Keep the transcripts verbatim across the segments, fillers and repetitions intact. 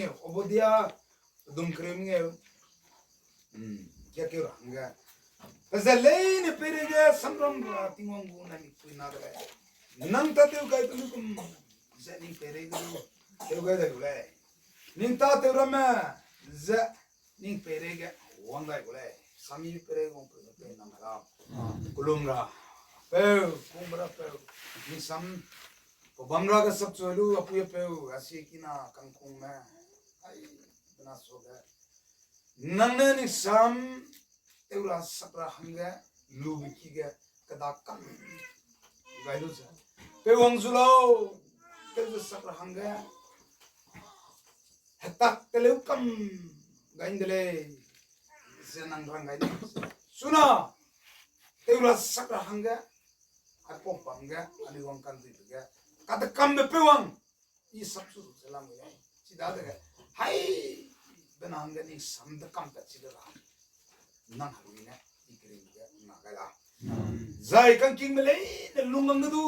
Obadia, pedum kereu mengeu, kia keu ra hangge, pe ze leine peireige samram ra Tingwang gu na mikpui na de lei. Nang tâtew gai pe luigum ze ning peireige du tew gai dai gu lei. Ning tâtew ramme ze ning peireige wang dai gu lei. Sami peireige wangpeu ne pei nang lau. Kelum ra peu, kungbe ra peu, ning sam, pebam ra ge sapchu lu, apui apeu, asie kina kangkungme, ai, bena suage, nang ne ning sam tew ra sak ra hangge, lube ki ge, keda kam gai lu ze, peu wang zu lau, tew ze sak ra hangge, hetak teleu kam gai de lei, ze nang rang gai de. Chuna, tew ra sak ra hangge, aipau bam ge, anui wang kanduibe ge, kadekambe peu wang, i sapchu ze lam gai lei. Chidadege, hai, bena hangge ning sam de kam pat chi de ra. Nang herui ne, i keringbe ge, na gai la. Zai kangkingme leine lunggang de du.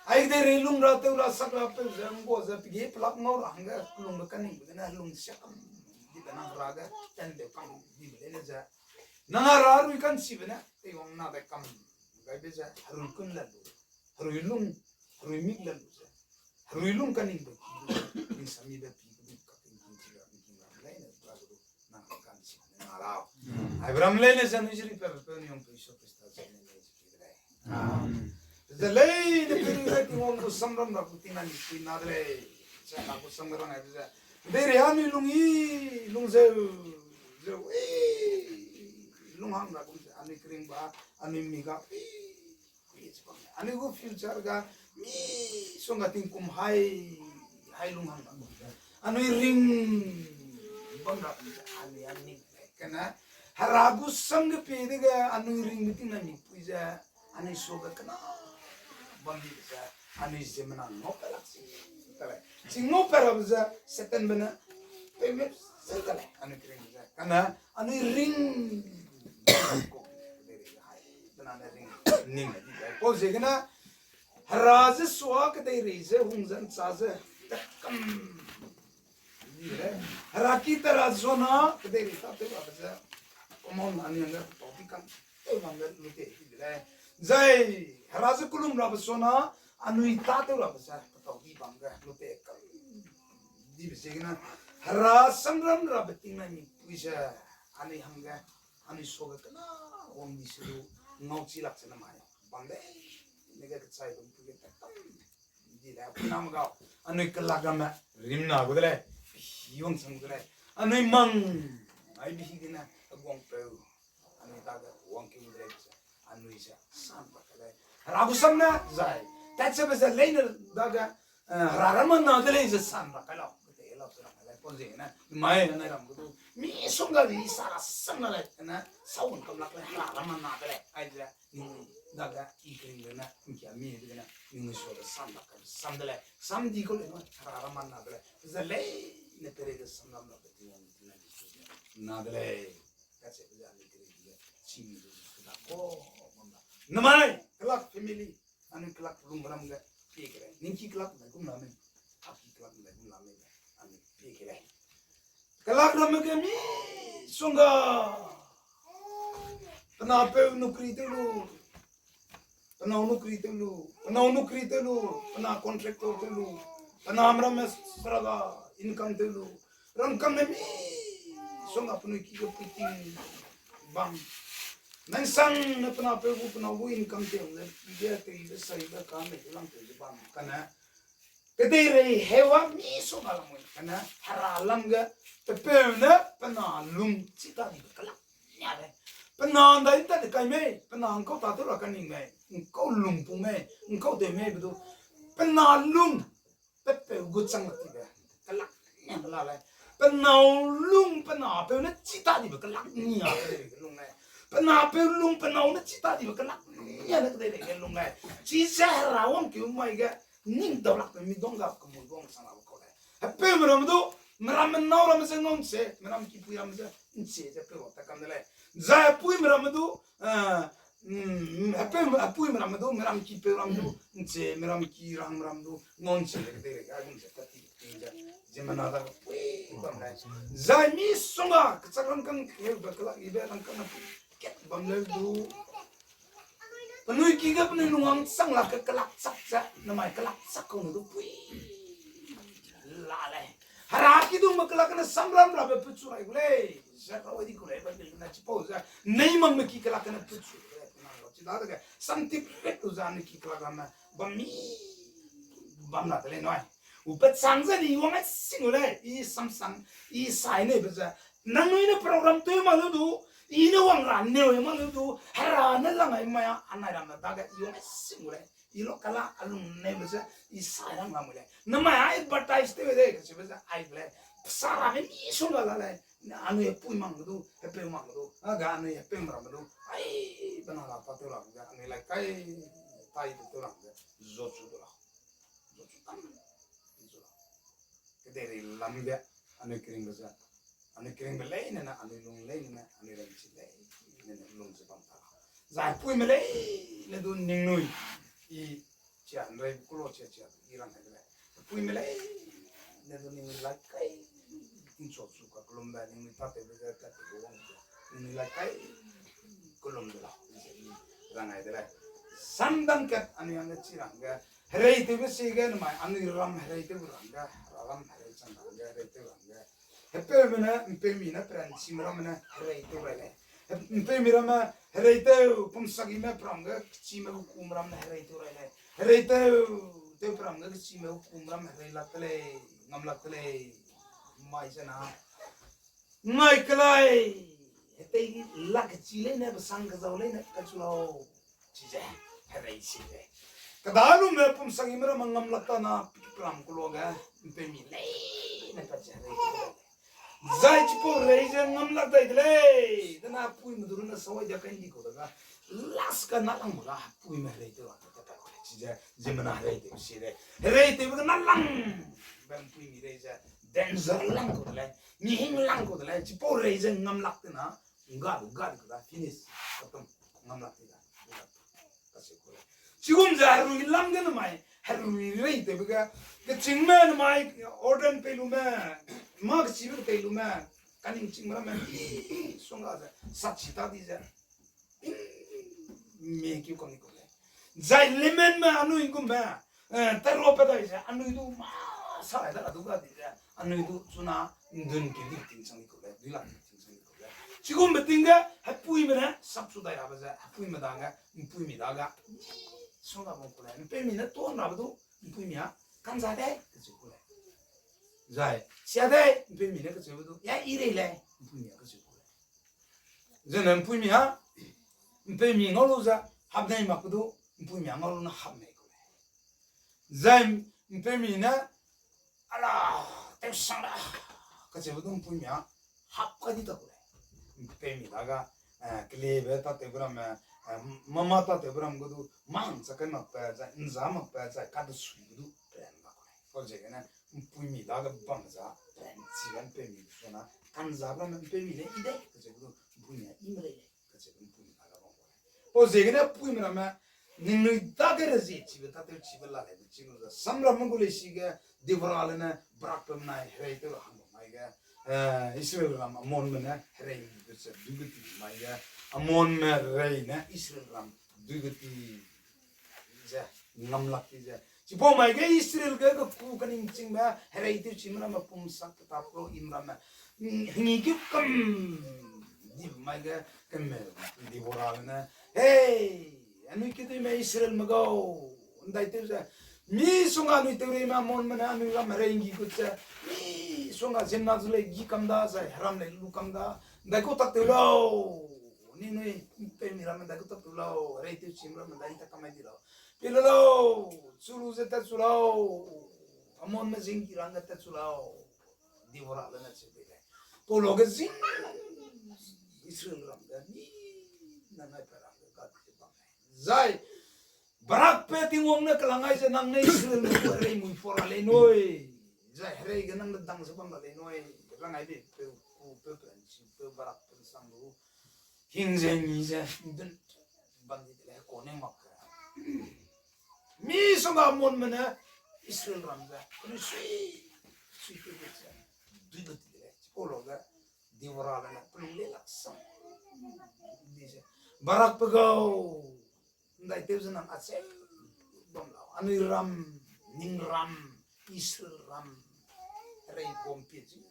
Ai kedeirei lung ra tew ra sak ra peu ze, ngua ze, pege pelak ngau ra hangge, lungbe kaningbe gene, lung sia kam dibe nang ra ge, tende kam dibe leine ze. Nang a ra herui kanchibe ne, teiwang na dai kam gaibe ze, herui kun la lu, herui lung, herui mik la lu ze, herui lung kaningbe ki, ning samibe pi gu du, kakingking chi ra, ning king ra, leine ra gu du, nang kanchibe ne na lau. Aibe ram leine ze, nui ziri pe pe ni ong pe Jisu Khrista ze ne lei ze ki de lei. Ze leine pe ni lei Tingwang gu samram ra gu tingna ni kui na de lei. Ze na gu sam ge rang aibe ze. Deirei anui lung i, lung zeu, zeu i, lung hang ra gum ze, anui keringba, anui mi ga i, i ze bam. Anui gu future ga, misongga tingkum hai, hai lung hang ra gum ze. Anui ring, bam ra gum ze, anui anui. Kane, Hera gu sam ge pie dege, anui ringbe tingna mikpui ze, anui suage kena bam dibe ze, anui ziemmena ngaupat lak si, ka lei. Chi ngaupat rabe ze, Satanbe ne, peume ze ka lei, anui keringbe ze. Kane, anui ring, ko, kedeirei ze hai, bena ne ring, ning di lei. Pau ziegene, Hera ze sua kedeirei ze, hung ze, ncha ze, tekam di de lei. Hera ki tera zona, kedeirei tâtew rabe ze, common anui hangge petau di kam, tew bam ge lu te di de lei. Zai, Hera ze kelum rabe sona, anui tâtew rabe ze, petau di bam ge lu te kam dibe ziegene, Hera samram rabe tingnai mikpui ze, anui hangge, anui suage kena wang di se du, ngau chi lak ze namai bam lei, nege kechai bam pui ge tekam di lei, apui name gau, anui kelak ramme rimna gu de lei, hi wangchang gu de lei, anui mang, ai bi hi gene, heguangpeu, anui dage wangkeu de lei ze, anui ze san bak ke lei. Hera gu sam ne zai, tatchebe ze leine dage, eh, Hera ramme na de lei ze san bak kai lau, kete lau ze rang lei, pau ziegene, mai anai ram gu du, misongga di sa ra sam na lei, ene, sau wang kam lak lei, Hera ramme na de lei, aize, ning dage i keringbe ne, ngkia mi de gene, ning suage san bak kai sam de lei, sam di kau lei nui, Hera ramme na de lei, ze leine peireige samram rabe tingnai mikpui ze, na de lei. Kacheube ze anui keringbe, chimi du keda ko, bam da. Namai, kelak family, anui kelak lungbe ram ge, pie ke lei. Ningki kelak medai gum la mei, aki kelak medai gum la mei, anui pie ke lei. Kelak ramme ge misongga, pe napeu nukri tew lu, pe nâu nukri tew lu, pe nâu nukri tew lu, pe na contractor tew lu, pe na meramme saraga income tew lu, rangkang ne misongga penui ki ge puiting bam. Naisangne pe napeu gu, pe nâu gu income tew ze, ki ge teibe saibe ka mei lang tew ze bam kane. Kedeirei hewa misongga lamui kane, Hera lam ge, pepeu ne pe na lung chi ta dibe kelak nia lei. Pe na ndai ta de kai mei, pe na ngkau tâtew ra kaning mei, ngkau lungpung mei, ngkau tew mei be du. Pe na lung, pepeu gu chang la tibe kelak nia la lei. Pe nâu lung pe napeu ne chi ta dibe kelak nia kedeirei ge lung lei. Pe napeu lung pe nâu ne chi ta dibe kelak nia ne kedeirei ge lung lei. Chize Hera wangkeu mai ge, ning daulakbe mi dongga kemui wang sang la kau lei. Hepeume ramme du, meramme nâu ramme ze ngau nche, meram kipui ramme ze nche ze peu ra ta kam de lei. Zai hepuime ramme du, eh, mm, hepeu, hepuime ramme du, meram kipeu ramme du nche, meram ki rang ramme du ngau nche de kedeirei ge, aigum ze tat ti, ti ze, ziemmena dage pui Zai misongga kechak rangkâng keheube kelak yibe rangkâng na kat bam leu du. Penui ki ge penui lungwang chang lak ge kelak chak ze, namai kelak chak kau ne du pui la lei. Hera kidungbe kelak gene samram rabe pechu rai gu lei. Ze kau di gu lei, Bible gene chipau ze. Neimangme ki kelak gene pechu gu lei, pe nang lau. Chidadege, samtip ret lu ze anui ki kelak ramme bam mi bam la de lei nui. U pechang ze di wang ai sing gu lei, i samsang, i sai neibe ze. Nangnui ne program tew ma lu du, i ne wang ra neu ma lu du, Hera ne lang ai mai a, anai ramme dage i wang ai sing gu lei. I lo kala alung neibe ze, i sai rang lam gu lei. Namai a advertise tew de, kacheube ze, ai gu lei. Sa ramme misongga la lei. Anui hepui mang du, hepeu mang du. Aga anui hepeu ramme du. Ai, bena la pa tew lam ge, anui lai kai, tai tew lam ge, zochu du lau. Zochu tam, zochu lau. Kedeirei lam ge, anui keringbe ze. Anui keringbe leine ne, anui lung leine ne, anui rangchi leine ne, lung ze bam ta lau. Zai puime leine du ningnui. I chia nrei kulo chia chia i rang hai de lei. Puime leine du ningnui lai kai. Tingchu chu ka kelumbe ningnui tatewbe ze tatewbe wang ze. Ningnui lai kai kelum de lau. Rang hai de lei. Samdang kat anui hangge chi rangge. Hereitewbe sige namai anui ram hereitew rangge. Hera ram herei chang rangge, hereitew rangge. Hepeume ne, ’mpeumi ne peranchime ramme ne hereitew rai lei. He-, ’mpeumi ramme hereitew, pumsakime peram ge kechime gu kum ramme ne hereitew rai lei. Hereitew, tew peram ge kechime gu kum ramme herei lak de lei, ngam lak de lei. Mai zena. Ngai kelai, hetei lak kechi leine besang kezau leine kachu lau. Chize, herei si lei. Keda lume pumsakime ramme ngam lak ta na, peram kulo ge, ’mpeumi leine kache herei lei. Zai chipau rei ze ngam lak dai de lei. Dena puime du runne sawai dia kai ndi kau daga. Last ka na lang ma ga puime hereitew ra te ta. Chize, ziemmena hereitew si lei. Hereitewbe ge na lang. Bam puimi rei ze. Danger lang kau de lei. Mihing lang kau de lei. Chipau rei ze ngam lak te na. Ngga du, ngga du kau da. Finish. Katum. Ngam lak te da. Kase kau lei. Chigum ze herui lam ge namai. Herui reitewbe ge. Kechîngme namai. Ordain pei lume. Mâ kechibe pei lume. Kaningchîngme ramme. Sungga ze. Sakchi ta di ze. Mie keu kang ni kau lei. Zai laymanme anui gumme, eh, tairuapat dai ze, anui du mâ sa ai da la du ga di ze, anui du chuna ’ndun keu di ting chang ni kau lei, dui la ting chang ni kau lei. Chigumbe ting ge, hepuime ne, sapchu dai rabe ze, hepuime dage, ’mpuimi dage, sungga bam kau lei, ’mpeumi ne tuan rabe du, ’mpuimi a, ka'nza dei, kacheu kau lei. Zai, sia dei, ’mpeumi ne kacheube du, ya i rei lei, ’mpuimi a kacheu kau lei. Zene ’mpuimi a, ’mpeumi ngau lu ze, hap nei mak pe du, ’mpuimi a ngau lu ne hap nei kau lei. Zai ’mpeumi ne, ala, tewsang da, kacheube du ’mpuimi a, hap kai di ta kau lei. ’Mpeumi dage, eh, keliebe tatewbe ramme, eh, mâ mâ tatewbe ram ge du, mâ hangcha kai makbe, zai ’nza makbe, zai kadesui ge du, peran ga kau lei. Kau ziegene, ’mpuimi dage bam za, peran chibe ’mpeumi du suna, ka'nzabe ramme ’mpeumi lei i dei, kacheube du, ’mpuimi a i me lei lei, kacheube ’mpuimi dage bam kau lei. Kau ziegene, puime ramme, ningnui dage rezie chibe, tatewchibe la lei, be chi lu ze, samramme gu lei sige, Deborale ne, Barakbe benai, hereitew ra hang bam mai ge, eh, Israelram Amonme ne, herei du ze, duibe ti mai ge, Amonme rei ne, Israelram, duibe ti ze, ngam lak ti ze. Chipau mai ge Israel ge keku kaningchingbe, hereitew chime ramme pumsak petap ro im ramme. Hengî keu kam, dibe mai ge kemeu, Deborale ne. Hei, anui keduime Israelme gau, ’ndaitew ze. Misongga anui tewreime Amonme ne anui ram herei ’nggi gut ze. Misongga ziemmena zu lei gi kam da, zai heram lei lu kam da. ’Ndaikau tak tew lau. Ningnui ’mpeumi ramme ’ndaikau tak tew lau. Hereitew chime ramme ’ndai tak kam mai di lau. Pie lu lau. Chu lu ze tatchu lau. Amonme zingki rangge tatchu lau. Deborale ne cheu bei lei. Pau luage zing Israelram ge mi nang nai pe rangge gadi ze bam lei. Zai Barakbe Tingwang ne kelang ai ze nang ne Israelme gu herei mui pua ra lei nui. Zai herei ge nang ne dang ze bam ra lei nui. Rang ai bei peu ku peu peranchi peu Barakbe ’nsang lu. Hing ze ngi ze ’ndun bam di de lei kane mak ge. Misongga Amonme ne Israelram ze penui sui, sui peu peu ze. Dui lu ti de lei. Deborale ne pelung lei lak sang. Di ze, Barakbe gau, ndaitew ze nang acheu bam lau. Anui ram, ning ram, Israel ram, rei bam pie zu,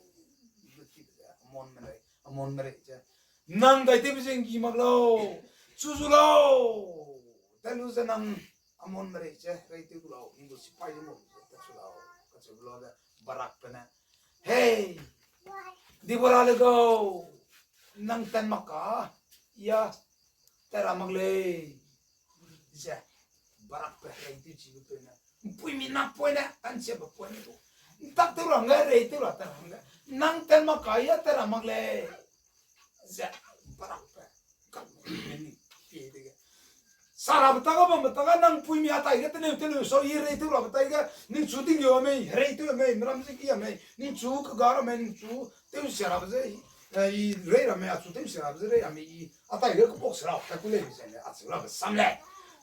lu ti ze, Amonme rei, Amonme rei ze, nang ndaitewbe ze nggi mak lau, chu zu lau, tat lu ze nang Amonme rei ze reitew gu lau, ning gu sipai ze ngau ze tat chu lau, kacheu lu ze Barakbe ne, Hei, Deborale gau, nang tat mak ka, ya, tat ra mak lei. Ze, Barakbe reitew chibe peu ne, mpuimi napoine, tanchiabe poine du, ntak tew ra hangge, reitew ra tat ra hangge, nang tat mak ka, ya, tat ra mak lei. Ze, Barakbe, kam, ni, pie dege, sarabe ta ga bambe ta ga nang mpuimi a tai ge teneu teneu sau i reitew rabe tai ge ningchu tinggeu a mei, hereitew a mei, meram ze ki a mei, ningchu kega ra mei, ningchu tewsia rabe ze, eh, i rei ra mei, achu tewsia rabe ze rei ra mei, i a tai ge kebak se ra tat ku lei ze le, acheu rabe sam lei.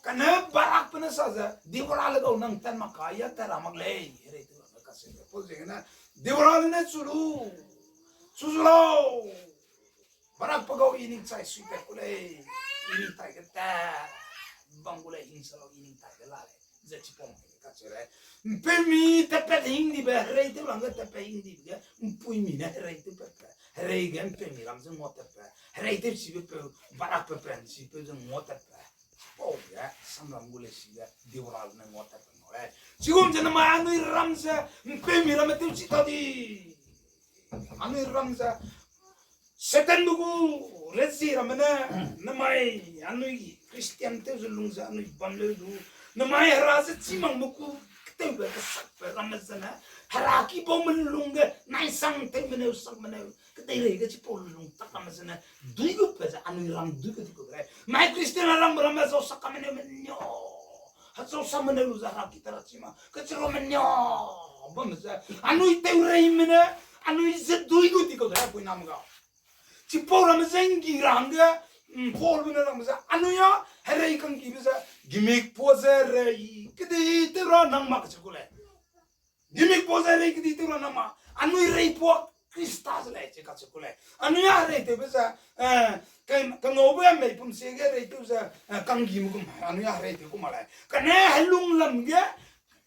Kane Barakbe ne sa ze, Deborale gau nang tat mak ka, ya tat ra mak lei, hereitew rabe kacheu lei. Pau ziegene, Deborale ne chu lu, chu zu lau. Barakbe gau, i ning chai suitat ku lei, i ning tai ge tat bam gu lei, hing se lau, i ning tai ge la lei, ze chipau mai ge kacheu lei. Mpeumi tatpat hingdibe, hereitew rangge tatpat hingdibe ge, mpuimi ne hereitew patbe, herei ge mpeumi ram ze nguatatbe, hereitew chibe peu, Barakbe pe nchipeu ze nguatatbe. Chipau ge samram gu lei si ge Deborale ne nguatatbe ngau lei. Chigum ze namai anui ram ze, mpeumi ramme tewchi ta di. Anui ram ze, Satanbe gu rezie ramme ne, namai anui Christian tew ze lung ze anui bam leu du, namai hera ze chî makme gu ketewbe kesakbe ramme zene, hera kibaume lung ge naisang tewmeneu sakmeneu kedeirei ge chipau lung tak ramme zene, dui gu pe ze anui ram dui gu di gu de lei. Mai Christian a rangbe ramme zau sak kameneu menio, hezau sakmeneu lu ze hera ki ta ra chî ma kechiro menio bamme ze, anui tewreime ne, anui ze dui gu di gu de lei, puiname gau. Chipau ramme ze nggi ra hangge, mm, Paulbe ne rangbe ze, anui a herei kanggibe ze, gimik pua ze rei kedi tew ra nang mak kacheu ku lei. Gimik pua ze rei kedi tew ra nang mak, anui rei pua Khrista ze lei, che kacheu ku lei. Anui a hereitewbe ze, eh, ke-, kengaube mei pumsie ge hereitew ze, eh, kanggime gum, anui a hereitew ku mak lei. Kane helung lam ge,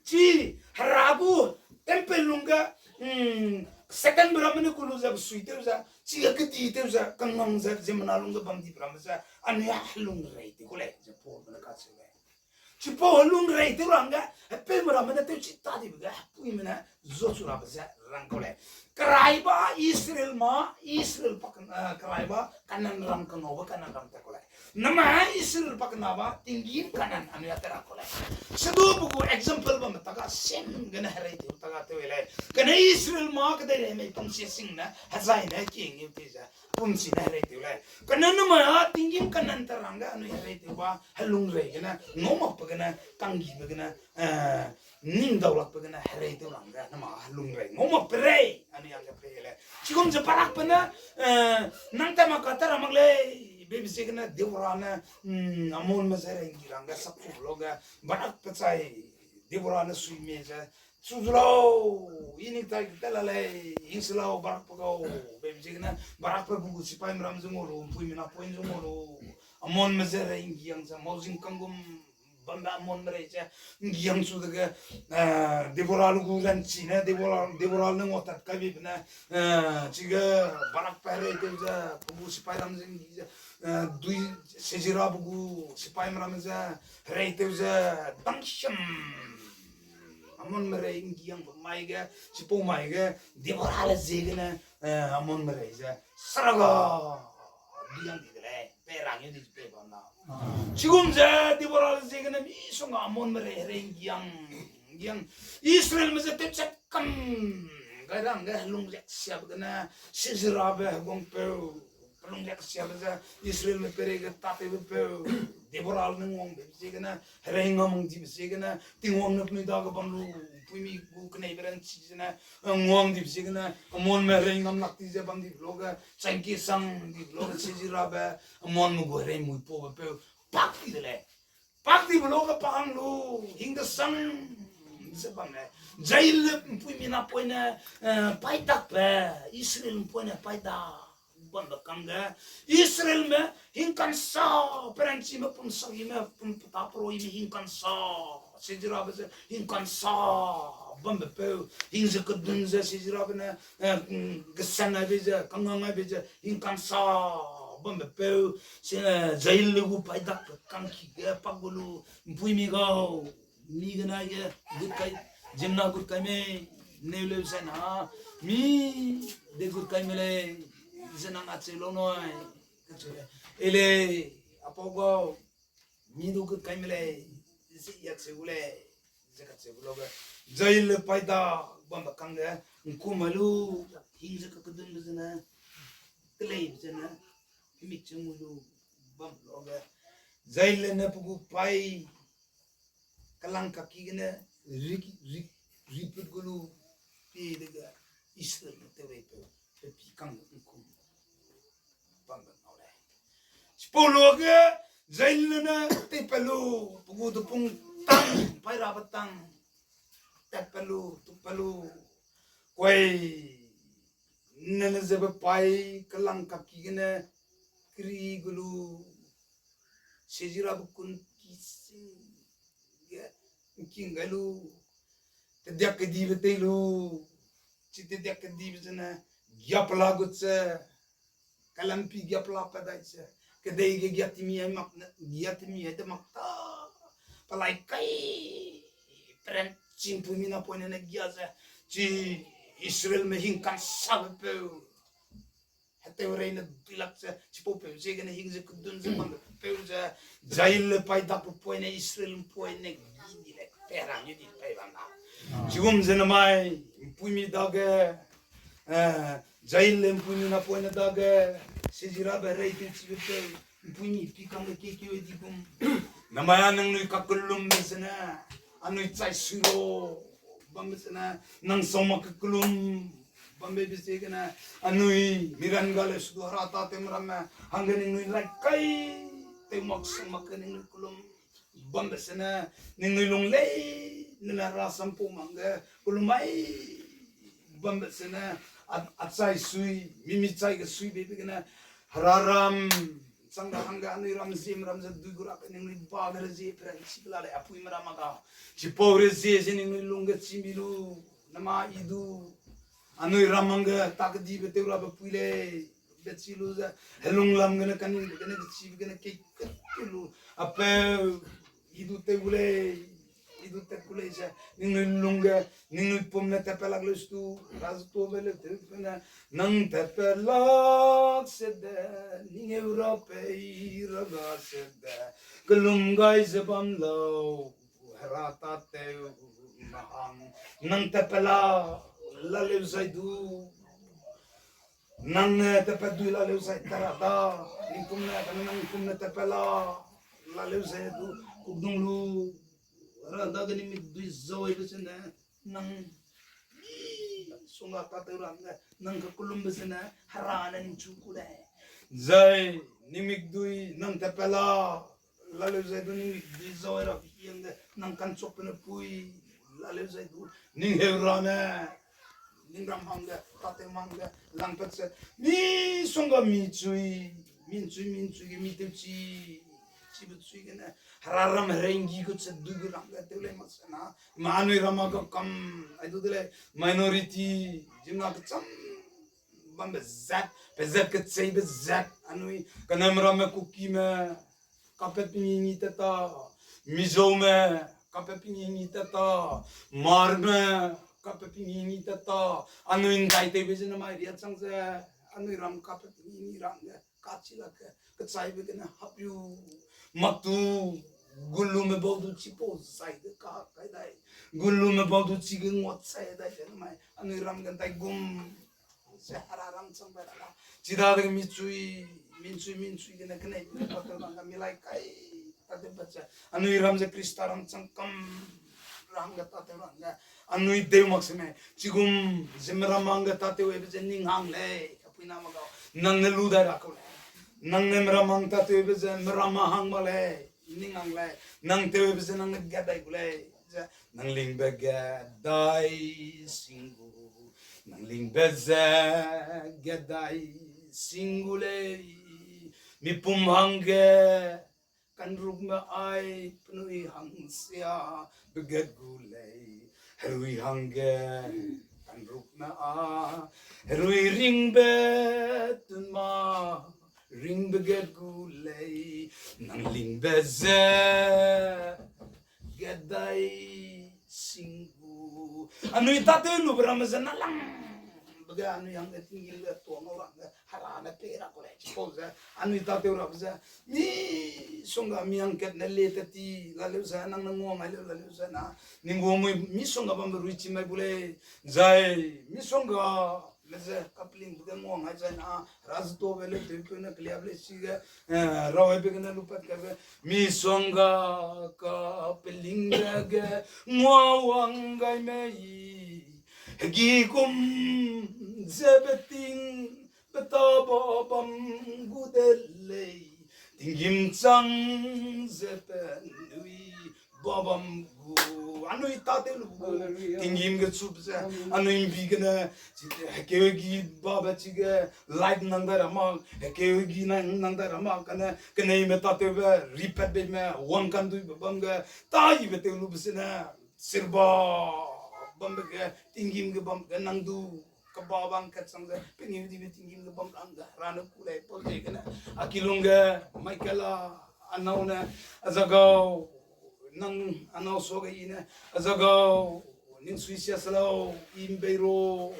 chi, hera gu temple lungge, mm, Satanbe ramme ne ku lu ze besuitew ze, chige keditew ze, kangang ze, ziemmena lungge bam dibe ramme ze, anui a helung reitew ku lei, ze Paulbe ne kacheu lei. Chipau helung reitew ra hangge, hepeume ramme ne tewchi ta dibe ge, hepuime ne zuachu rabe ze rang kau lei. Keraiba Israel ma, Israel pa ken-, eh, keraiba Kanan ram, kengaube Kanan ram tat kau lei. Namai Israel pa kenaba tinggîm Kanan anui a tat ra kau lei. Sedu pe gu example bamme ta ga sem gene hereitew ta ga tew lei. Kane Israel ma kedeirei mei pumsie sing ne, hezai ne kingeu ti ze, pumsi ne hereitew lei. Kane namai a tinggîm Kanan tat ra hangge anui hereitew ba, helung rei gene, ngau makbe gene, kanggibe gene, eh, ning daulakbe gene, hereitew ra hangge, namai helung rei, ngau makbe rei, anui hangge pei lei. Chigum ze Barakbe ne, eh, nang tat mak ka tat ra mak lei, beibe ziegene Deborale ne, mm, Amonme je rei nggi ra hangge, sapchu lu ge, Barakbe chai, Deborale ne suime ze, chu zu lau, i ning tai ge tat la lei, hing se lau, Barakbe gau, beibe ziegene, Barakbe pe gu sipaime ram zu ngau lu, mpuimi napoine zu ngau lu, Amonme je rei nggiang ze, mauzing kanggum bambe Amonme rei ze, nggiang chu dege, eh, Deborale gu ranchi ne, Debora, Deborale ne nguatat kaibe ne, eh, chige Barakbe hereitew ze, pe gu sipai ram ze nggi ze, eh, dui Siserabe gu sipaime ram ze, hereitew ze, dangsiam, Amonme rei nggiang pe mai ge, chipau mai ge, Deborale ziegene, eh, Amonme rei ze, saraga, diang di de lei, pe rang di pe bam na. Chigum ze Deborale ziegene misongga Amonme rei herei nggiang, nggiang. Israelme ze tewchat kam gai ra hangge helung riaksiabe gene, Siserabe heguangpeu, pelung riaksiabe ze Israelme peireige tâtewbe peu, Deborale ne nguangbe ziegene, herei ngam dibe ziegene, Tingwang ne penui dage bam lu, puimi gu keneibe ranchi zene, eh, nguang dibe ziegene, Amonme herei ngam lak di ze bam dibe luge, changki sang dibe luge, Siserabe, Amonme gu herei mui paube peu, pak di de lei. Pak dibe luge pa hang lu, hing desang ze bam lei. Jaile mpuimi napoine, eh, paidakbe, Israel mpuine paida. bambe kangge, Israelme hingkangsa, peranchime pum sangime pum peta peroime hingkangsa, sejirabe ze hingkangsa bambe peu, hing ze kedun ze sejirabe ne, eh, mm, gesan aibe ze, kangang aibe ze hingkangsa bambe peu, se, eh, Jael le gu paidakbe kangki ge pa gu lu, ’mpuimi gau, mi gene aige gut kai, ziemmena gut kai mei, neu leu zai na, mi de gut kai me lei, ze nang acheu lau nui, kacheu lei. E lei, apau gau, mi du gut kai me lei, ze i acheu gu lei, ze kacheu gu lage, Jael le paidakbe bambe kangge, ’ngkum mai lu, hing ze kakedunbe zene, keleibe zene, kemik cheu mui lu bam lage, Jael le ne pe gu paî kelang kaki gene ri, ri, riput gu lu, pie dege Israelme tewreipeu, pe pi kangge ’ngkum bambe ngau lei. Chipau luage Jael le ne teipat lu, pe gu depung tang, paî rabe tang, tatpat lu, tukpat lu, kuai, ne ne zebe paî kelang kaki gene keri gu lu, sejirabe kun ki sing ge ’ngking gai lu, tediak kedibe tei lu, chi tediak kedibe zene, giapela gut ze, kalampi giapela pat dai ze, kedei ge giatimi ai mak ne, giatimi ai de mak ta, pelai kai, peranchi ’mpuimi napoine ne gia ze, chi Israelme hingkangsabe peu, heteurei ne duilak ze, chipaupeu ziegene hing ze kedun ze bambe peu ze, Jael le paidakbe poine Israel ’mpoine gi di lei, pe rang ge di pei bam na. Chigum ze namai, ’mpuimi dage, eh, Jael le ’mpuimi napoine dage, sejirabe rei tewchibe peu, ’mpuimi pi kangge kekeu di gum. Namai a ningnui kakellumbe zene, anui chai sui ro, bambe zene, nang sau mak ke kellum, bambe be ziegene, anui miran ga le sudu hera tatew meramme, hangge ningnui lai kai, tew mak sau mak ke ningnui kellum, bambe zene, ningnui lung lei, ne le hera sampau mangge kellum mai, bambe zene, a, achai sui, mimi chai ge sui bebe gene, hera ram, chang da hangge anui ram ziem ram ze dui gu ra ke ningnui ba ge rezie peranchibe la lei, apui meram a ga. Chipau rezie ze ningnui lungge chî mi lu, namai i du. Anui ram hangge ta kedibe tew rabe pui lei, be chi lu ze, helung lam gene kaningbe gene kechibe gene kei ket lu, apeu, i du tew gu lei, i du tat gu lei ze, ningnui lungge, ningnui pum ne tatpat lak leu stu, hera ze tuabe leu tew pene, nang tatpat lak sede, ning heu ra pei ra ga sede, kellum gai ze bam lau, hera tatew me hang, nang tatpat la, la leu zai du, nang ne tatpat dui la leu zai ta ra da, ningkum ne, kane nang kum ne tatpat la, la leu zai du, kukdung lu, hera dage ning mikdui zau aibe zene, nang, sungga tatew ra hangge, nang kakellumbe zene, hera ne ningchu ku lei. Zai, ning mikdui, nang tatpat la, la leu zai du ning mikdui zau ai ra hangge, nang kanchukbe ne pui, la leu zai du, ning heu ra ne, ning ram hangge, tatew hangge, langpat ze, misongga michui, michui, michui ge mi tewchi, chibe chui gene, hera ram herenggi gu ze dui gu rangge tew lei mak se na, ma anui ram a ga kam, ai du de lei, minority, ziemmena kecham, bambe zat, pe zat kecheibe zat, anui, kanem ramme Kukime, kapat pe ngi ngi tat ta, Mizome, kapat pe ngi ngi tat ta, Hmarme, kapat pe ngi ngi tat ta, anui ’ndaitewbe zene mai riachang ze, anui ram kapat pe ngi ngi rangge, kachi lakge, kechaibe gene hap yu, mak tu, gulume bau du chipau zai ge ka kai dai, gulume bau du chige nguat sai dai ze mai, anui ram ge ’ndaigum, ze hera ram chang bai ra la. Chidadege michui, michui, michui gene keneibe tatew rangge milai kai, tatew pat ze. Anui ram ze Khrista ram chang kam ra hangge tatew rangge. Anui deu mak se mei. Chigum ze meram hangge tatew aibe ze ning hang lei. Kapuina ma gau. Nang ne lu dai ra kau lei. Nang ne meram hang tatewbe ze meram hang mak lei. Ning hang lei. Nang tewbe ze nang ne gat dai gu lei. Ze nang lingbe gat dai sing gu. Nang lingbe ze gat dai. sing gu lei, mipum hangge, kanrukme ai, penui hangsia, beget gu lei, herui hangge, kanrukme a, herui ringbe, tun ma, ringbe get gu lei, nang lingbe ze, get dai sing gu. Anui tâtew lube ramme ze na lang, bege anui hangge tinggîm ge tuang ngau rangge, hera ne pei ra ku lei, chipau ze, anui tâtew rabe ze, misongga mi hangkat ne le tat ti, laleu ze, nang ne nguang ai leu, laleu ze na, ning guang mui misongga bambe rui chi mai gu lei, zai, misongga, me ze, kapelingbe ge nguang ai zai na, hera ze tuabe leu tewpeu ne keliabe lei chige, eh, rau aibe gene lupat kaibe, misongga, kapelingbe ge, nguawang gai mei, hegi kum, ze beting, beta ba bam gu de lei, tinggîm chang ze penui ba bam gu, anui tâtew lu gu, tinggîm ge chube ze, anui mbi gene, chi, hekeu hegi babe chige, light nang dai ra mak, hekeu hegi nang, nang dai ra mak, kane, keneime tâtewbe, ripatbeime, wangkanduibe bam ge, tâyibe tew lube zene, sirba, bambe ge, tinggîm ge bam ge, nang du, kebabang kat chang ze, pengeu dibe tinggîm ge bam rang ge, hera ne ku lei, pau ziegene, a kilung ge, Michael a, anâu ne, a zagau, nang anâu suage i ne, a zagau, ning suisia se lau, i mbei ro,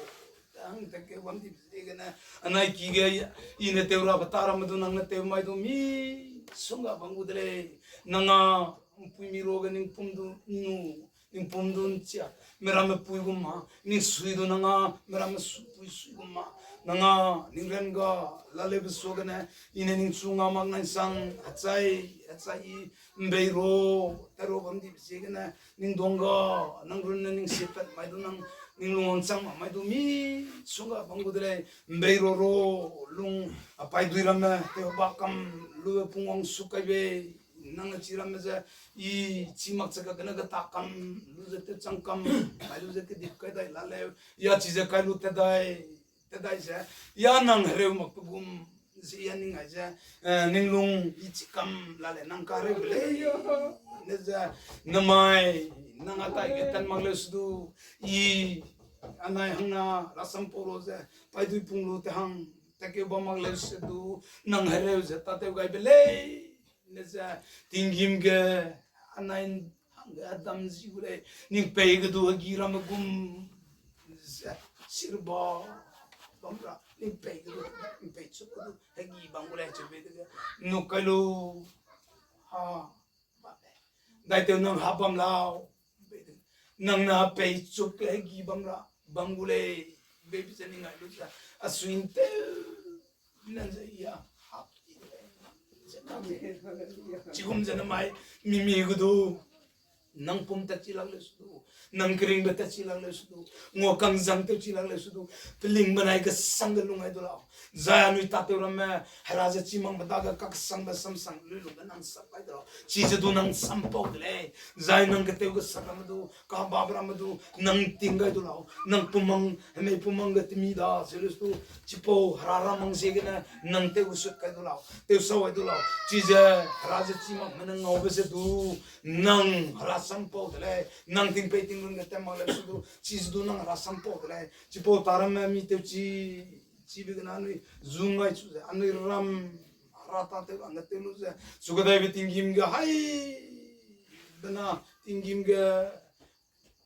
hang tat keu bam dibe ziegene, anai ki ge, i ne tew rabe tâ ramme du nang ne tew mai du misongga bam gu de lei, nang a, mpuimi ruage ning pum du nu, ning pum du nchia, meramme pui gum ma, ning sui du nang a, meramme su, pui sui gum ma, nang a, ning ran ga, laleube suagene, i ne ningchu nga mak nai sang, hechai, hechai i, mbei ro, tat ro bam dibe ziegene, ning duang ga, nang runne ning sipat mai du nang, ning lung wangchang mak mai du misongga bam gu de lei, mbei ro ro, lung, a paîdui ramme, tew ba kam, lube pungwang su kai bei, nang ne chi ramme ze, i chi mak che kagene geta kam, lu ze tewchang kam, mai lu ze kedip kai dai laleu, ya chize kai lu tat dai, tat dai ze, ya nang hereu makbe gum, ze ya ning ai ze, eh, ning lung i chi kam lale nang kahereube lei, ne ze, namai, nang a tai ge tan mak leu se du, i, anai hangna, rasam pau ro ze, paîdui pung lu te hang, tat keu bam mak leu se du, nang hereu ze tâtew gaibe lei, ne ze, tinggîm ge, anai hangge dam zi gu lei, ning pei ge du hegi ramme gum, ze, sirba, bam ra, ning pei ge du, ning pei chuk ge du, hegi bam gu lei cheu bei dege, nu kai lu, ha, bam lei. Daitew nang ha bam lau, nang ne pei chuk ge hegi bam ra, bam gu lei, beibe ze ning ai lu ze, a sui ntew, nan ze i a, hap, chigum ze namai, mimi gu du, nang pum tat chi lak leu se du, nang keringbe tat chi lak leu se du, nguakang zang tew chi lak leu se du, pelingbe nai kesang ge lung ai du lau. Zai anui tâtew ramme, hera ze chi makme dage kaksangbe samsang lui lungge nang sap kai du lau. Chize du nang sampau de lei. Zai nang ketew gesak ramme du, kababe ramme du, nang ting gai du lau. Nang pumang, hemei pumang ge temi da, ze leu se du, chipau hera ramang ziegene, nang tew gesut kai du lau. Tew sau ai du lau. Chize, hera ze chi makme ne ngaube ze du, nang hera sampau de lei. Nang tingpei tingrun ge tat mak leu se du, chize du nang hera sampau de lei. Chipau tâ ramme mi tew chi, chibe gene anui, zu ngai chu ze, anui ram, hera tâtew ra ne tew lu ze, chu kedaibe tinggîm ge hai, bena tinggîm ge,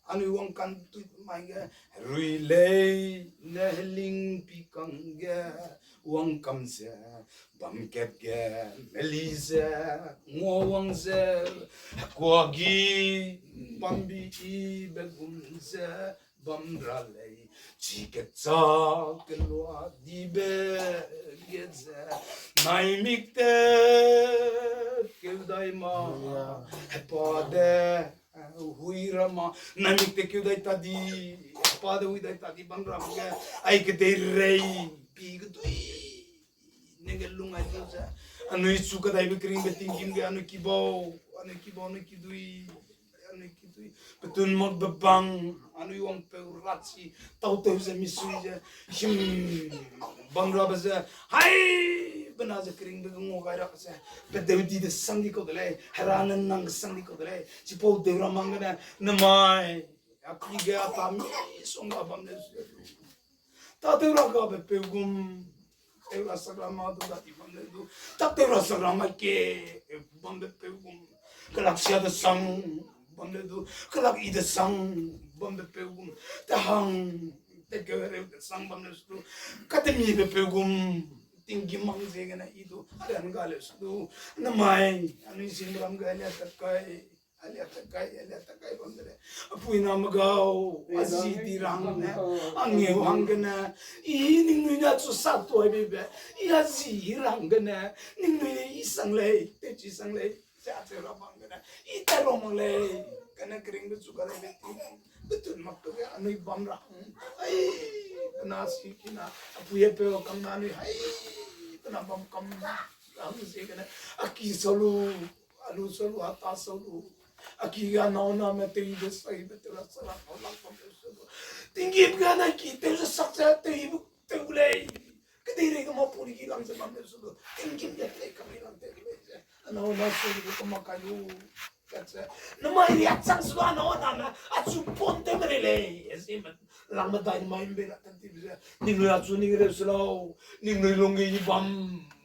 anui wangkan tui mai ge, rui lei, ne heling pi kang ge, wangkam ze, bam kat ge, meli ze, ngua wang ze, hekuagi, bambi ibe gum ze, bam ra lei, chi kecha kelua dibe ge ze, naimik te keudai ma, hepa de, hui ra ma, naimik te keudai ta di, hepa de hui dai ta di bam ra hangge, ai kedeirei, pi kedui, nege lung ai lu ze, anui chu kedaibe keringbe tinggîm ge, anui kibau, anui kibau, anui kidui, anui kidui, petun makbe bang, anui wangpeu rachi, tautew ze misui ze, him, Bam rabe ze, hai, bena ze keringbe ge ngua gai ra ze, pe deu di de sang di kau de lei, hera ne nang sang di kau de lei, chipau deu ra mang gene, namai, a ki ge a ta mi song ga bam le ze. Ta tew ra gabe peu gum, tew ra sak ra ma du da ti bam le du, ta tew ra sak ra ma ke, bambe peu gum, kelak sia de sang, bam le du, kelak i de sang, bambe peu gum, te hang, te keu hereu de sang bam le du, katemibe peu gum, tinggîm mang ziegene i du, a ran ga le du, namai, anui zin ram ga le ta kai, a le ta kai, a le ta kai bam de lei. A puiname gau, a zi di rang ne, a ngeu hang gene, i ningnui ne chu sa tuai beibe, i a zi rang gene, ningnui i sang lei, tewchi sang lei, ze acheu ra bam gene, i tai ra mak lei, kane keringbe chu ga lei, betun mak tu ge anui bam ra hang. Ai, kena si kina, a pui a peu kam na anui, hai, kena bam kam, hang ziegene, a ki sau lu, a lu sau lu, a ta sau lu. A ki ga nâu name teibe saibe tew ra sa ra nâu lang bam leu su lu. Tinggîm ga na ki tew ze sak ze teibe tew lei. Kedeirei ge mâ puri ki lang ze bam leu su lu. Tinggîm ge tei kam lei lang tei lei ze. A nâu na su lu kama kai lu. Kat ze. Namai riak chang su lu a nâu name. Achu pon tew me rei lei. Ezi me. Lang medai mai mbe ra tan tibe ze. Ningnui achu ning reu se lau. Ningnui lungge i bam.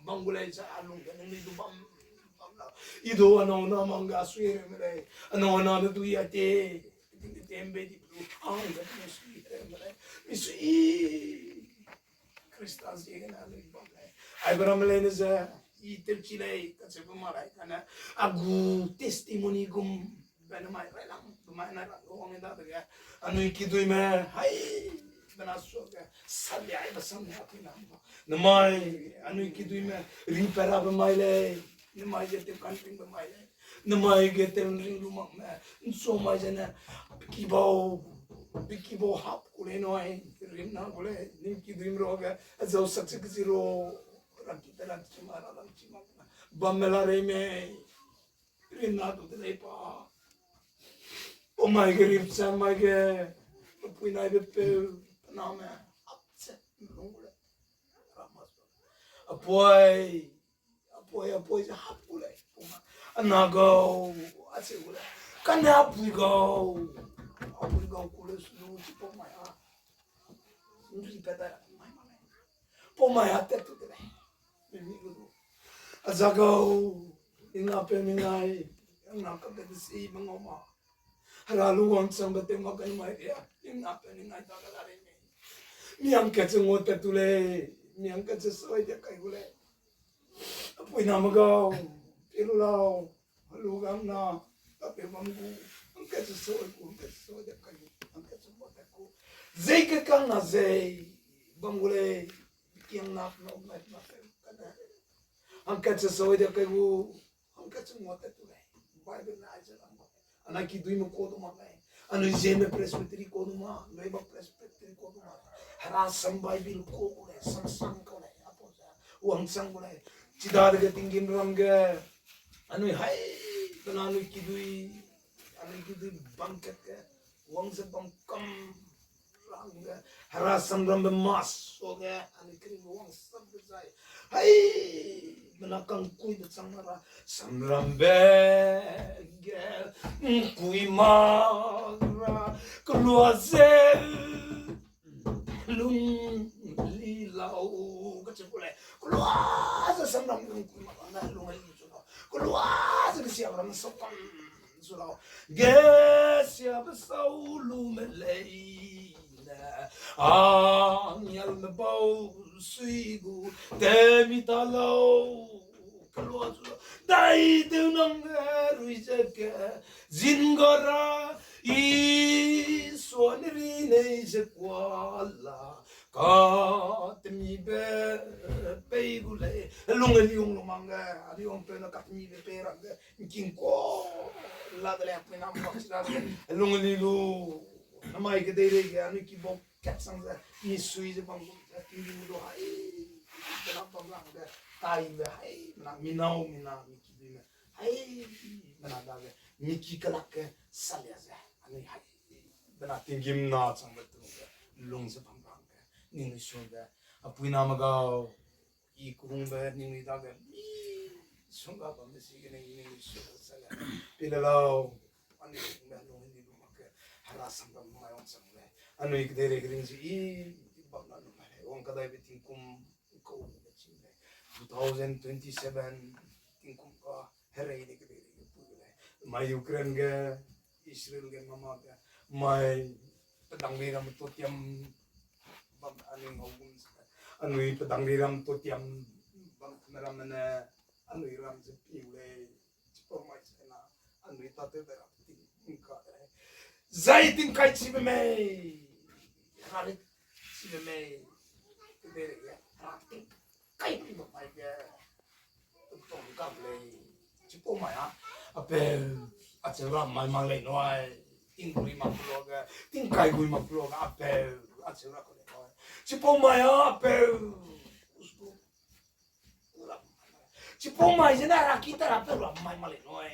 Bam gu lei ze a lungge ningnui du bam. Bam lau. I du a nâu na mang ga sui reu me lei. A nâu na ne du i a te. Ting te mbe di du. A hang ze mi sui reu me lei. Mi sui. Khrista ziegene anui bam lei. Aibe ramme leine ze, i tewchi lei, kacheube ma lei, kane, a gu testimony gum, be namai railang, namai nai ra, wang dadege, anui kiduîme, hai, bena suage, saliaibe sam ne, a puiname. Namai, anui kiduîme, ringpat rabe mai lei, namai ze tewka'nringbe mai lei. Namai ge tew'nring lu makme, ’nchu mai zene, kibau, bi kibau hap ku lei nui, rimna gu lei, ning kiduîme ruage, a zau sak ze kezi ru, rangki te rangchi ma, ra rangchi ma, bamme la rei mei, rimna du de lei pa. Pau mai ge rimchang mai ge, pepui naibe peu, pename, hap ze, lung gu lei, ra ma zu. Apoi, apoi, apoi ze hap gu lei, pau mai. A na gau, acheu gu lei. Kane apui gau, apui gau ku lei su lu, chipau mai a. ’Nripat dai ra mai ma lei. Pau mai a tat tu de lei. Mimi gu du. A za gau, ning na pe ning nai, ning na ka de si me ngau ma. Hera lu wangchangbe tew mak kai mai ria, ning na pe ning nai ta ga la rei mei. Mi hangkat ze ngua tat tu lei, mi hangkat ze soi de kai gu lei. Apui name gau, pe lu lau, a lu gam na, ta pe bam gu, hangkat ze soi gu, hangkat ze soi de kai gu, hangkat ze ngua tat gu. Zei kekang na zei, bam gu lei, kiang na, na, na, na, kane. Hangkat ze soi de kai gu, hangkat ze ngua tat tu lei. Bible na ai ze lam mak lei. Anai kiduîme ka du mak lei. Anui Zeme Presbytery ka du mak, Loibak Presbytery ka du mak lei. Hera sam Bible ka gu lei, sam sam kau lei, apau ze. Wangchang gu lei. Chidadege tinggîm ram ge. Anui hai, bena anui kiduî, anui kiduî bam kat ge. Wang ze bam kam rangge, hera samrambe mas suage, anui keringbe wang sambe zai. Hai, bena kangkuibe chang ra, samrambe ge, ngkui mak ra, kelua ze, lung li lau, kacheu ku lei. Kelua ze samram ngkui mak ra, lung li chu lau. Kelua ze kesiabe ram sau kam zu lau. Kesiabe sau lu me leine, angelme bau sui gu temi ta lau. Kelua zu lau. Dai tew nang ne rui ze ke, zin ga ra, Isua ne ri nei ze kua la, katemibe pei gu lei. Lung liung lu mang ge, a liung peu ne katemibe pei ra ge. Ngking kua la de lei, puiname bam chi la de lei. Lung li lu, namai kedeirei ge, anui kibau kat sang ze, mi sui ze bam gu ze, tinggîm du hai, bena bam lang de, taibe hai, bena mi nâu, mi na, mi kiduîme hai, bena dage, mi ki kelak ge, salia ze, anui hai, bena tinggîm na changbe tu ge, lung ze bam lang ge, ningnui suage, Apuiname gau, i kehungbe ningnui dage mi sungga bambe ziegene i ningnui su sa le. Pie le lau, anui kehungbe lung ni lu mak ke, hera sam bam mai wangchang lei. Anui kedeirei kering zi i, i bam la lu mai lei. Wang kadaibe tingkum kau be chim lei. Two thousand twenty-seven tingkum ka herei de kedeirei ge pui lei. Mai Ukraine ge, Israel ge, mama ge, mai pedang ri ram to tiam bam anui ngau gum ze. Anui pedang ri ram to tiam bam me ram ne, anui ram ze piu lei. Chipau mai ze na, anui tate de ram ting ka de lei. Zai ting kai chibe mei. Hera le chibe mei. Kedeirei ge, hera ting kai pi bam mai ge. Tong kap lei. Chipau mai a, apeu, acheu ra mai mak lei nui. Ting gui mak pelo ge, ting kai gui mak pelo ge, apeu, acheu ra ku lei nui. Chipau mai a, apeu, usu, chipau mai zene raki ta ra peu ra mai mak lei nui.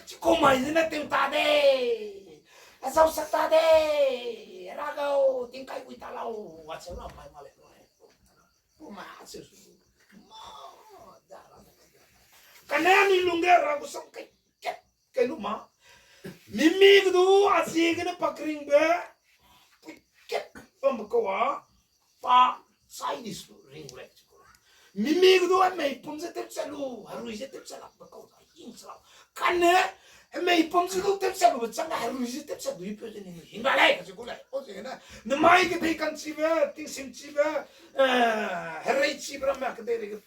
Chipau mai zene tew ta de. Azau sak ta de. Ra gau, ting kai gui ta lau, acheu ra mai mak lei nui. Pau mai acheu su. Ma, da ra. Kane mi lungge ra gu sam kai kat kai lu ma. Mimi ge du a ziegene pa keringbe. Pui kat bambe kau a. Pa chai di su ring gu lei chi kau lei. Mimi ge du hemei pum ze tewchat lu, herui ze tewchat lakbe kau za hing se lau. Kane, hemei pum ze du tewchat lube chang ga herui ze tewchat dui peu ze ning hing ra lei, kachi gu lei. Pau ziegene, nemai kedei ka'nchibe, tingsimchibe, eh, hereichibe ramme kedeirei ge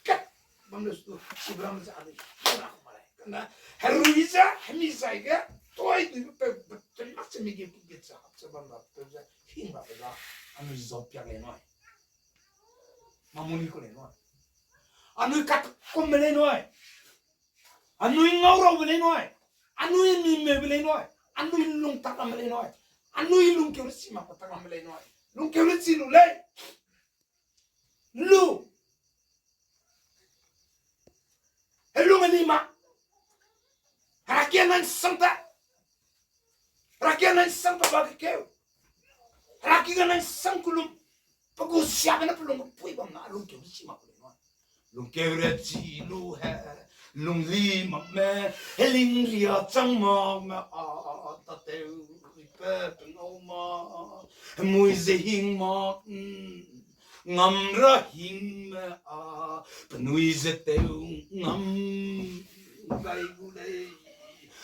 kat bam le su, chibe ramme ze anui hing ra ku ma lei. Kane, herui ze, hemi zai ge, toi duibe peu, betun mak ze mi ge, ge ze hap ze bam ra peu ze, hing ra pe da, anui zau piak lei nui. Mamuni ku lei nui. Anui katkumbe lei nui. Anui ngau raube lei nui. Anui mimeube lei nui. Anui lung tak ramme lei nui. Anui lungkeu le chi mak tak ramme lei nui. Lungkeu le chi lu lei. Lu. Helung eli ma. Herakia nai sang ta. Herakia nai sang pe ba kekeu. Heraki ga nai sang kulum. Pe gu siabe ne pe lung pui bam na lungkeu le chi mak ku lei nui. Lungkeu re chi lu he, lungli mak me, heling ria chang mak me a, tatew pe pe ngau ma, hemui ze hing mak, mm, ngam ra hing me a, penui ze tew ngam gai gu lei.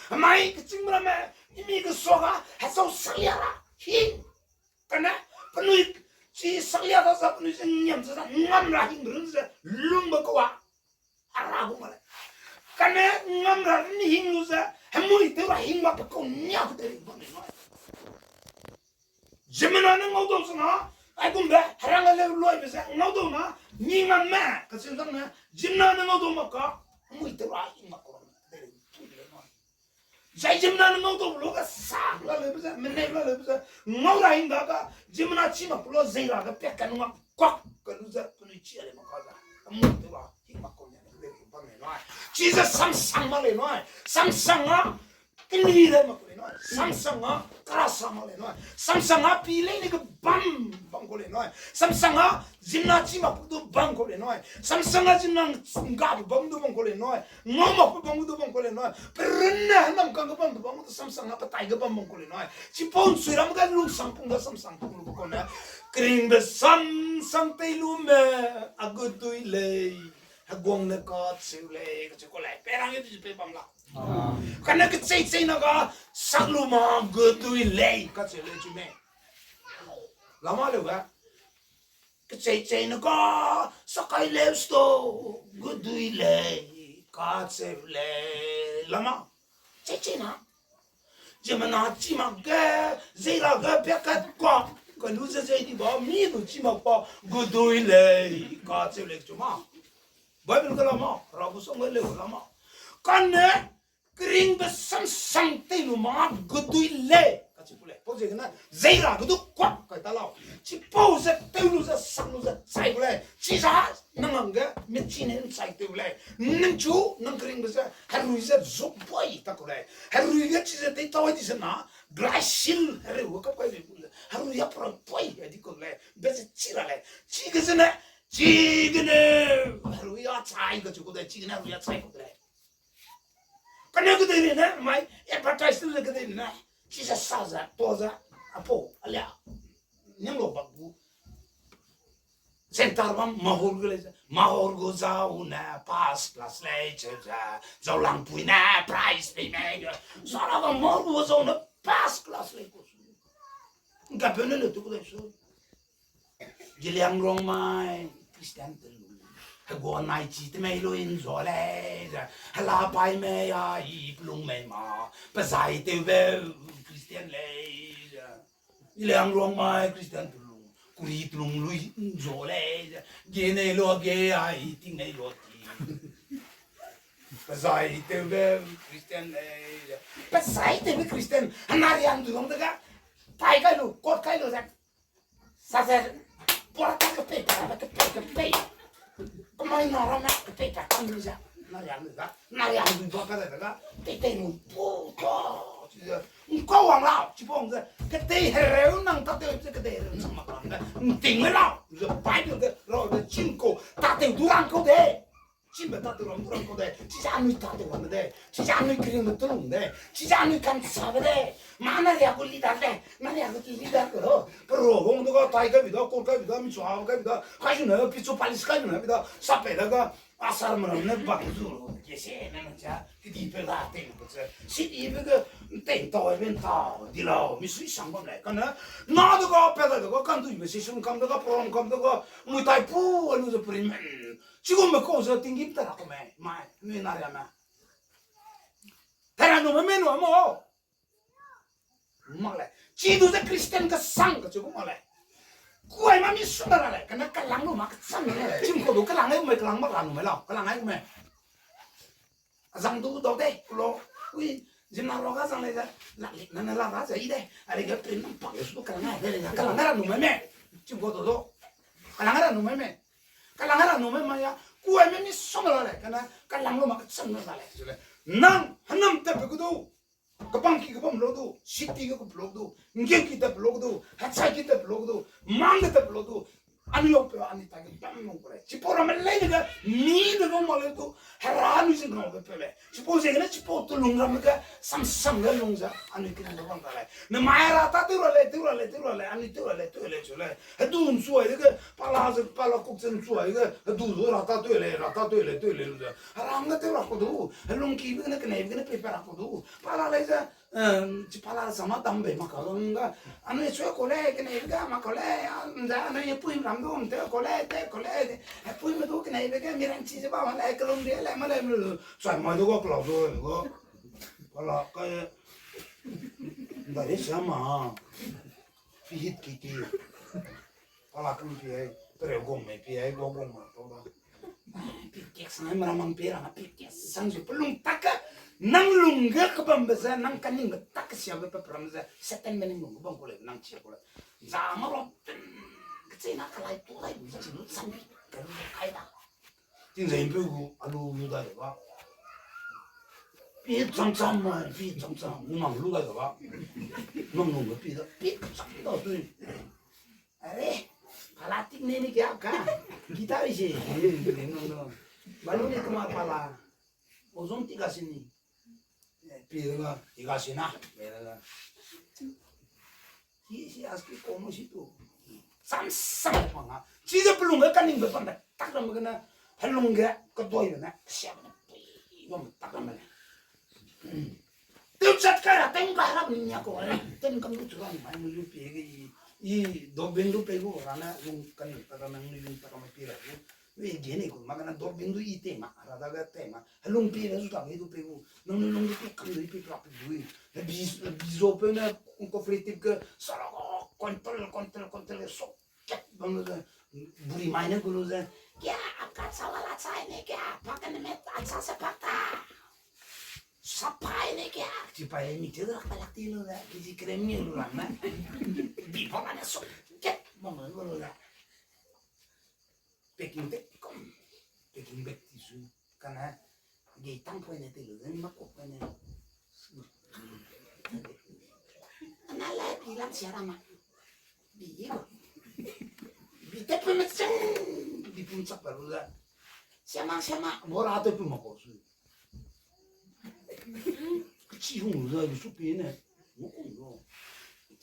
Hemai kechîngme ramme, imi kesuaga, hesau salia ra hing. Kane, penui chi salia da za penui ze ngiam ze za ngam ra hing run ze lungbe kau a. Ara gu ma lei. Kane ngam ra run hing lu ze, hemui tew ra hing mak pe kau nia ku teri bam lei nui. Ziemmena ne ngau dau ze na, aigumbe herang a leu loibe ze ngau dau na, mi ngam me, kacheu zang ne, ziemmena ne ngau dau mak ka, hemui tew ra hing mak kau ra me, teri tu de lei nui. Zai ziemmena ne ngau dau lu ga sak la leube ze, meneu la leube ze, ngau ra hing da ga, ziemmena chî mak pe lu zei ra ga piak ka nung a kuak ka lu ze, penui chi a lei mak ka ze, hemui tew ra hing mak kau nia, teri bam lei nui. Chi ze samsang mak lei nui. Samsang a, keli lei mak kau lei nui. Samsang a, karasa mak lei nui. Samsang a, pi lei ne ge bam, bam kau lei nui. Samsang a, ziemmena chî mak pe du bam kau lei nui. Samsang a, ziemmena ngga pe bam du bam kau lei nui. Ngau mak pe bam du bam kau lei nui. Pe runne henam kang ge bam du bam du samsang a, petai ge bam bam kau lei nui. Chipau nsui ram ge lungsang pung da samsang pung lu kau ne. Keringbe samsang tei lu me, a gu dui lei. Heguang ne kacheu lei, kacheu kau lei. Pe rang e di pe bam la. Kane kechei chei na ga sak lu ma gu dui lei, kacheu lei chu me. Lama leu ga. Kechei chei na ga sakai leu sto gu dui lei, kacheu lei. Lama. Chei chei na. Ziemmena chî mak ge, zei ra ge piak kat kuak ka lu ze zei di ba, mi du chî mak pa, gu dui lei, kacheu lei chu ma. Bible ge lama, ra gu song ge leu lama. Kane, keringbe samsang tei lu ma gu dui lei, kacheu ku lei. Pau ziegene, zei ra ge du kuak kai ta lau. Chipau ze tew lu ze, sak lu ze, chai ku lei. Chiza, nang hangge, mechine nchai tew lei. Ningchu, nang keringbe ze, herui ze, zuk poi ta ku lei. Herui ge chize tei tau di ze na, Brazil, hereu ge kap kai lei ku ze. Herui ge pran poi, di ku lei. Ne, chigene, herui a chai kacheu ku de, chigene herui a chai ku de lei. Kane kedei ne, mai, advertise te kedei ne, chi ze sa ze, to ze, apau, alia, niam lo bak gu. Center bam Mahur gu lei ze, Mahur gu zau ne pass class lei cheu ze, Zaulangpui ne prize pei mei ge. Sara ga Mahur gu zau ne pass class lei ku su. Ngka peu ne le tu ku lei su. Zeliangrongmai Christian te lu. Hegua nai chi te mei lu nzu lei ze. Hela pai mei a i pelung mei ma. Pe zai tewbe Christian lei ze. Zeliangrongmai Christian te lu. Kuri te lung lui nzu lei ze. Ge nei lu ge a i ting nei lu ti. Pe zai tewbe Christian lei ze. Pe zai tewbe Christian. Hena riang du long de ga. Pai kai lu, kot kai lu ze. Sa ze, pua ta kepei, pa kepei, kepei. Kemai na ramme kepei pa kam lu ze. Na riang lu ga, na riang lu ba ka ze ga. Tei tei lu pu ta. Chi ze, ngkau wang lau, chi bang ze. Ketei hereu nang tatew ze ketei hereu nang mak ram ze. Nting le lau, ze Bible de, lau de chim ko, tatew du rang kau de. Chimbe tatew ram du rang kau de, chize anui tatew ramme de, chize anui keringbe telung de, chize anui kansabe de, ma na ria gu leader de, na ria gu leader ke lo, pe ro hung de ga tai kai bi da, kor kai bi da, mi chua kai bi da, kai ju ne, pichu palis kai ju ne bi da, sape da ga, asar me ram ne bang zu lo, ke se ne nang cha, kedi pe ga tei pe che, sidi be ge, tei tau be tau, di lau, mi sui sang bam lei, kane, na de ga, pe da de ga, kan du me session kam de ga, program kam de ga, mui tai pu, anu ze puri men, Chigumbe kau ze tinggîm ta ra ku mei, mai, nui na riame. Tera nume mei nu mo. Mak lei. Chi du ze Christian kesang kacheu gu mak lei. Kuai ma mi su da ra lei, kane kelang lu ma kecham lei. Chim kau du kelang ai gu mei, kelang mak ra nume lau, kelang ai gu mei. Azang du dau de, kulo. Ui, zimna ra ga zang lei ze, la lik na ne la ra ze i de. Aige prim nang pak le su du kelang ai de lei, kelang ra nume mei. Chim kau du du. Kelang ra nume mei. Kalang ra nume mai ya, kuai me mi sum la lei, kane kalang lu ma kecham la lei, cheu lei. Nang, hanam tatbe gu du, kebang ki kebam lu du, city ge kebam lu du, nggeu ki tatbe lu du, hechai ki tatbe lu du, mang ge tatbe lu du, anui yau pe anui ta ge bam lung ku lei. Chipau ramme leine ge, mi de bam mak lei du, hera anui ze ngaube peu lei. Chipau ziegene chipau telung ramme ge, samsam ge lung ze, anui kena ge bam ta lei. Nemai ra ta tew ra lei, tew ra lei, tew ra lei, anui tew ra lei, tew lei, cheu lei. Hedu nchuai dege, pala ze, pala kuk ze nchuai dege, hedu zu ra ta tew lei, ra ta tew lei, tew lei lu ze. Heram ge tew ra ku du, helungkibe gene keneibe gene peipat ra ku du. Pala lei ze, chi pala sama dam bei mak ka ga, anui cheu ku lei, keneibe ga mak ka lei, a, nze anui pui ram du, tew ku lei, tew ku lei, hepuime du keneibe ge, mi ranchi ze ba ma lei, kelum de lei, ma lei, lu, chai mai du ga, kelau du ga, pala kai, ndai de sia ma, pihit ki ti. Pala kang pi ai, pereu gum mei pi ai, gua gum ma tau da. Pi kek sang ai, meram mang pi ra, pi kek sang zu pelung tak ke, nang lung ge kebambe ze, nang kaningbe tak kesiabe pe peram ze, Satanbe ning lung ge bam ku lei, nang chia ku lei. Za ma ro pen, kechei na kelai tu lai bu ze chi lu cham bi, kelung kai da. Tingzei mpeu gu alu lu dai ba. Pi cham cham ma, pi cham cham, nang lu dai ba. Nang lung ge pi da, pi cham da tui. Are, pala tik ne ni kia ka. Guitar ise. Nang nang. Balu ni kema pala. Ozon tik a sini. Pi ga, tik a sina. Pi ga. Ki si aski komo si tu. Sam sam ma nga. Chize pelung ge kaningbe bambe tak ramme gene. Helung ge kedoi ne. Sia ne. Bam tak ramme ne. Tew chat kai ra, teng kai ra, nia ko, eh, teng kam lu chu ra, mai lu lu pie ge i, i, doorbin du pei gu ra ne, lung kan ta ka nang lu lung ta ka ma pie ra gu. Ui, ge ne gu, ma ka na doorbin du i te ma, ra da ga te ma, helung pie ra zu ta ge du pei gu, nang lu lung du pie kam du i pie pra pie du i. He bi, bi zo pe ne, cooperative ge, sara ga, kontel, kontel, kontel ge, sok, ket, bam lu de, buri mai ne gu lu de, क्या आपका अच्छा वाला अच्छा है नहीं क्या? पकने में अच्छा से पकता। Sapai ne kia, chipai mi te rak talak ti lu le, ki ji krem mi lu lang ne. Bi pa ne so, ket, mo mo lu le. Packing te kom, packing bag ti su, kane, gei tang poi ne te lu, ma kop ne. Ana le, pi lang sia ra ma. Bi yi ba. Ite pe me chang, di pum chak pa lu ze. Siama, siama, bo ra te pu ma kau su. Kechi hung lu ze, lu su pi ne. Mo kung lo.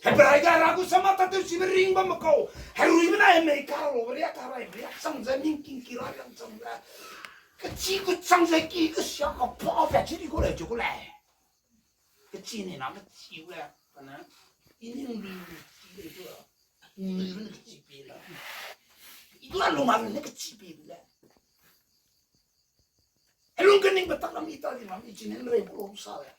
Hebrai ga ra gu sama ta te si be ring ba ma kau. Herui be na he mei ka lo, ria ka rai, ria chang ze, ning king ki ra yang chang ze. Kechi gu chang ze ki, ke sia ka pa pe chi di ko le, chu ko le. Kechi ne na kechi gu le, kane. I ning lu lu chi le chu. Nui be ne kechi pi le. I du a lu ma ne kechi pi le. Helung kening be tak lam i ta di lam i chine rei bu lo sa le.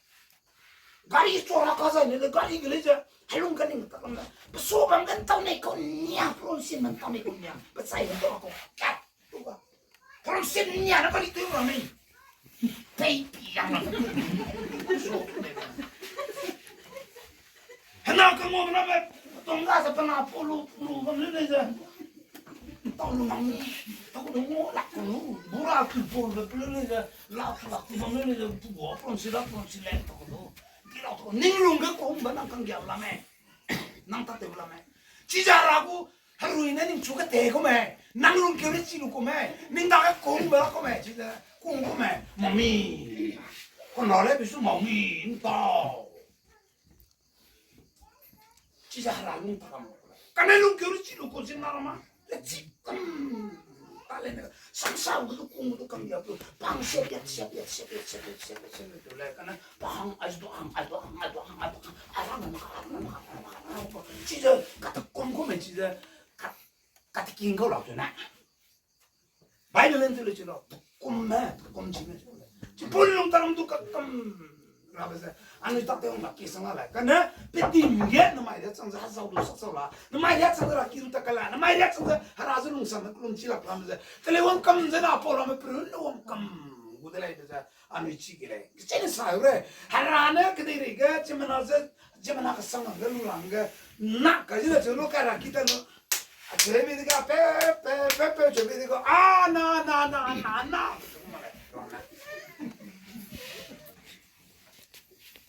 Gari chora ka zai ne le gari ge le ze. Helung kening be tak lam le. Pe so bam gen tau nei kau nia, pro sin man tau nei kau nia. Pe sai ne tau kau. Kat. Tu ka. Pro sin nia na gari tu ra mei. Pei pi yang na. So. Hena ka mo na be. Tong ga sa pa na po lu lu bam le le ze. Tau lu mang ni, tau lu ngo lak lu, bura tu po lu pe lu le ze, lak lak tu bam le le ze, tu bo pon si lak pon si le tau lu. Ki lak tu ning lung ge kung be nang kang gia la me. Nang ta te la me. Chi za ra gu, herui ne ning chu ke te ko me. Nang lung ke le chi lu ko me. Ning da ke kung be la ko me. Chi ze, kung ko me. Mami. Ko na le bi su mami, ning tau. Chi ze hera lung ta kam. Kane lung keu ri chi lu ko zin na rama. Le chi kam. Ta le ne. Samsa gu du kung du kam ya tu. Pang se piat, se piat, se piat, se piat, se piat, se piat tu le. Kane pang, ai du hang, ai du hang, ai du hang, ai du hang, ai du hang, ai du hang, ai du hang, ai du hang. Chi ze, kata kum kum chi ze, kat, kata king kau la tu na. Bible len tu le chi lo, kum me, kum chi me. Chi pun lung ta ram du ka kam. Rabe ze, anui tak te ong la ki sang la le. Kane, pe tim ge, namai de chang ze, ha zau du sak zau la. Namai de chang ze ra ki du ta ka la. Namai de chang ze, hera ze lung sang de, lung chi la plam ze. Te le wang kam ze na, po ramme prun le wang kam. Gu de lei be ze, anui chi ki lei. Ke chi ne sa re. Hera ne, ke dei re ge, chi mena ze, chi mena ke sang de, lu lang ge. Na, ka zi de, chi lu ka ra ki ta lu. A, chebe di ga, pe, pe, pe, pe, chebe di ga, a, na, na, na, na, na.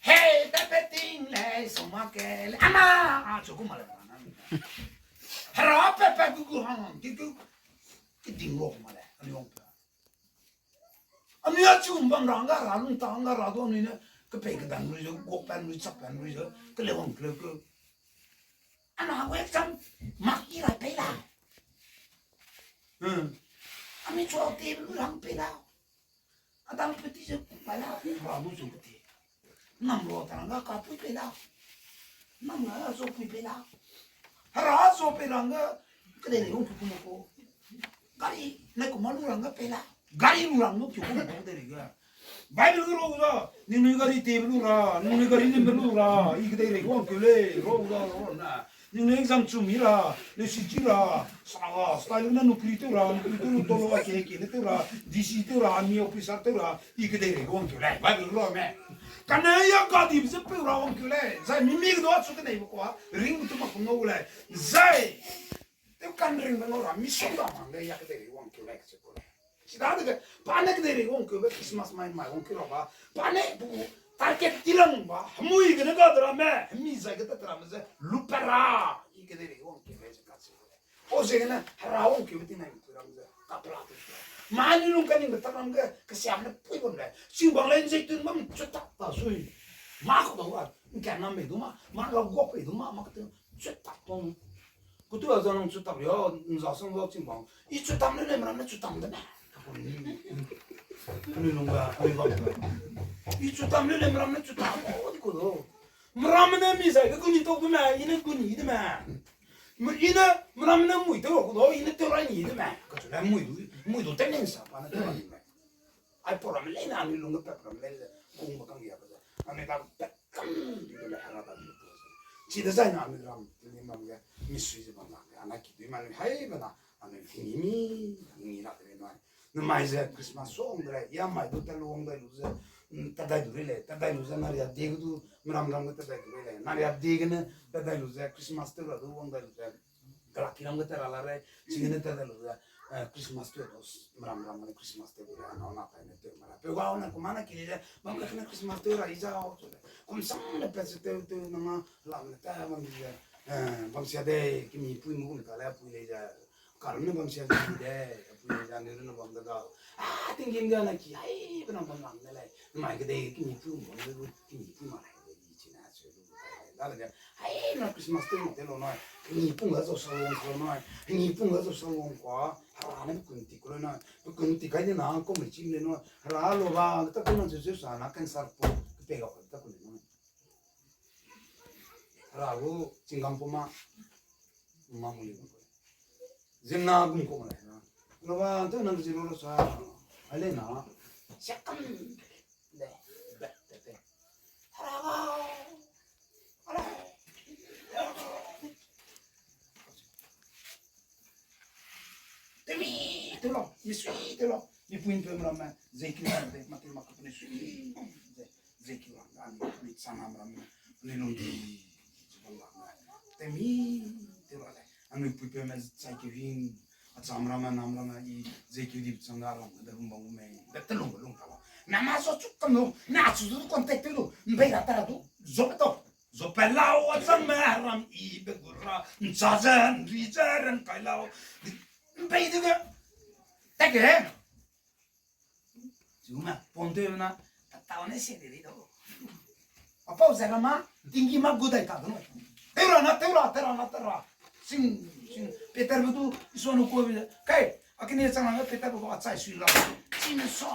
Hey, pe, pe, ting le, so ma ke le, a, na, a, chu ku ma le, na, na. Hera pe, pe, gu, gu, hang, hang, ki, ki, ki ting lo ma le, a, ni wang pe. Anui a chum bam ra hangge ra lung ta hangge ra du anui ne, kepei kedam lui ze, gok pan lui, chak pan lui ze, kele wang kele ke. Ana we exam, mak i rai pei la. Hmm. Anui chua te lu rang pei la. Adam peti ze pai la, ra lu zu kete. Nam lo ta rangge kapui pei la. Nam la zo pui pei la. Hera zo pei rangge, kedei le hung ku ku mo ko. Gari, nai ku ma lu rangge pei la. Gari lu rang lu kiu ku mo ko kedei le ge. Bible ge ro da, ningnui gari tebe lu ra, ningnui gari limbe lu ra, i kedei le wang keu lei, ro da, ro na. Ningnui exam chu mi ra, lesi chi ra, sa, style ne nukri tew ra, nukri tew lu tolo a ke ke ne tew ra, D C tew ra, army officer tew ra, i kedei re wang keu lei, Bible lu me. Kane ya gadi ze peu ra wang keu lei, zai mi mi ge du a chu keneibe kua, ring tu mak ngau lei, zai. Tew kan ringbe ngau ra, mi song da mang lei ya kedei re wang keu lei kacheu ku lei. Chidadege, pa ne kedei re wang keube Christmas mai mai wang keu ra ba, pa ne bu target tilang ba, hemui gene ga de ramme, hemi zai ge tat ramme ze, lupat ra, i kedei re wang keu lei ze kacheu ku lei. Pau ziegene, hera wang keube tinai mi tu ram ze, kapela tu. Ma ni lung kaningbe tak ram ge, kesiam ne pui bam lei. Chingbang lei nzei tun bam chu tak ta sui. Ma ku dau a, nkan nam mei du ma, ma lau guak pei du ma, ma kete chu tak tong. Kutu a za nang chu tak ria, nza sang wak chingbang. I chu tam le le mram ne chu tam de me. Anui lung ba, anui bam ba. I chu tam le le mram ne chu tam, o di ku do. Mram ne mi zai ge guni tau de me, i ne guni de me. I ne mram ne mui tew ku do, i ne tew rai ni de me. Kachu le mui du, mui du tew nen sa pa ne tew rai ni me. Ai program leine anui lungge pat program leine ze, kungbe kanggiabe ze, anui dage pat kam di de le hera dage lu ze. Chidezai ne anui ram, ni ram ge, misui ze bam lak ge, anai kidui ma anui hai be na, anui hingmi, hingmi lak de lei nai. Namai ze Christmas song de lei, ya mai du tat lu wang dai lu ze, mm, tat dai du rei lei, tat dai lu ze naria die ge du, mram ram ge tat dai du rei lei, naria die gene tat dai lu ze, Christmas tew ra du wang dai lu ze, Kelak kilam ge tat ra la rei, chigene tat dai lu ze, eh, Christmas tew lu, mram mram gene Christmas tew lu ze, anau na tai ne tew ma la. Peu ga ne kumane ki lei ze, bam kane Christmas tew ra i zau chu le. Kum sang ne pat ze tew tew nang a lam ne ta bam di ze, eh, bam sia dei, kimi pui mu gum ta le pui lei ze, Karunne bam sia di de, apui ne ja ne runne bam de ga. A, tinggîm de na ki, hai, pe na bam lang de lei. Mai kedei kini pu bam de gu, kini pu ma lei de di chi na se lu. Da le de, hai, na Christmas te mo te lo na. Kini pu ga zo sa long ko na. Kini pu ga zo sa long kwa. Hera ne pe kun ti ku le na. Pe kun ti kai de na ko me chim le na. Hera lo ba, ta ku na Joseph sa na cancer po. Ke pe ga ta ku le na. Hera gu chinggang pu ma. Ma mu li gu. Zimna gum ko ma le na. Lo ba, tu na zi lo lo sa. Ale na. Siakam. Le. Be, be, be. Hera ga. Ale. Temi, te lo, mi sui, te lo. Mi puin pe meramme, zeki meramme, mate ma kapne sui. Ze, zeki meramme, ani, mi chana meramme, ni lung di, zibang meramme. Temi, te lo le. Anui pui pe me zai ki win. A cham ramme, nam ramme, i zeki di chang ga ram, de hum bang me. De te lung, lung ta ba. Na ma so chuk kam lo, na chu du contact te lo. Mbe ra ta ra du, zo pe to. Zo pe lau a chang me ram i be gu ra, ncha ze, nri ze, ren kai lau. Mpei du ge. Ta ge. Zu me, pon te na, ta ta ne se de de do. A pau ze ra ma, tinggîm ma gu dai ta do. Te ra na, te ra, te ra na, te ra. Sing, sing, Peter bu du, Isu nu ko bi. Kai, a kine chang na Peter bu a chai sui la. Sing so.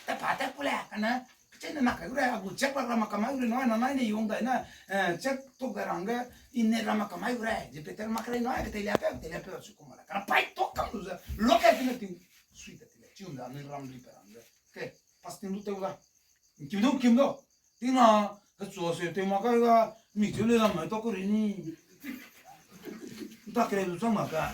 Te pa te ku le, ka na. Chene na kai gu re, a gu check lak ra ma kamai gu re, nai na nai ne yong dai na, eh, check tok dai rangge, i ne ra ma kamai gu re, je Peter mak re nai, ke te lia pe, ke te lia pe, su kuma la. Kana pai tok kam lu ze, lo ke tine ting, sui te tile, chium da, anui ram ri pe rangge. Ke, fasting lu te u da. Kim du, kim du. Ting na, he chua se te ma kai ga, mi cheu le lam mai tok ku ri ni. Nta kere du chang ma ka.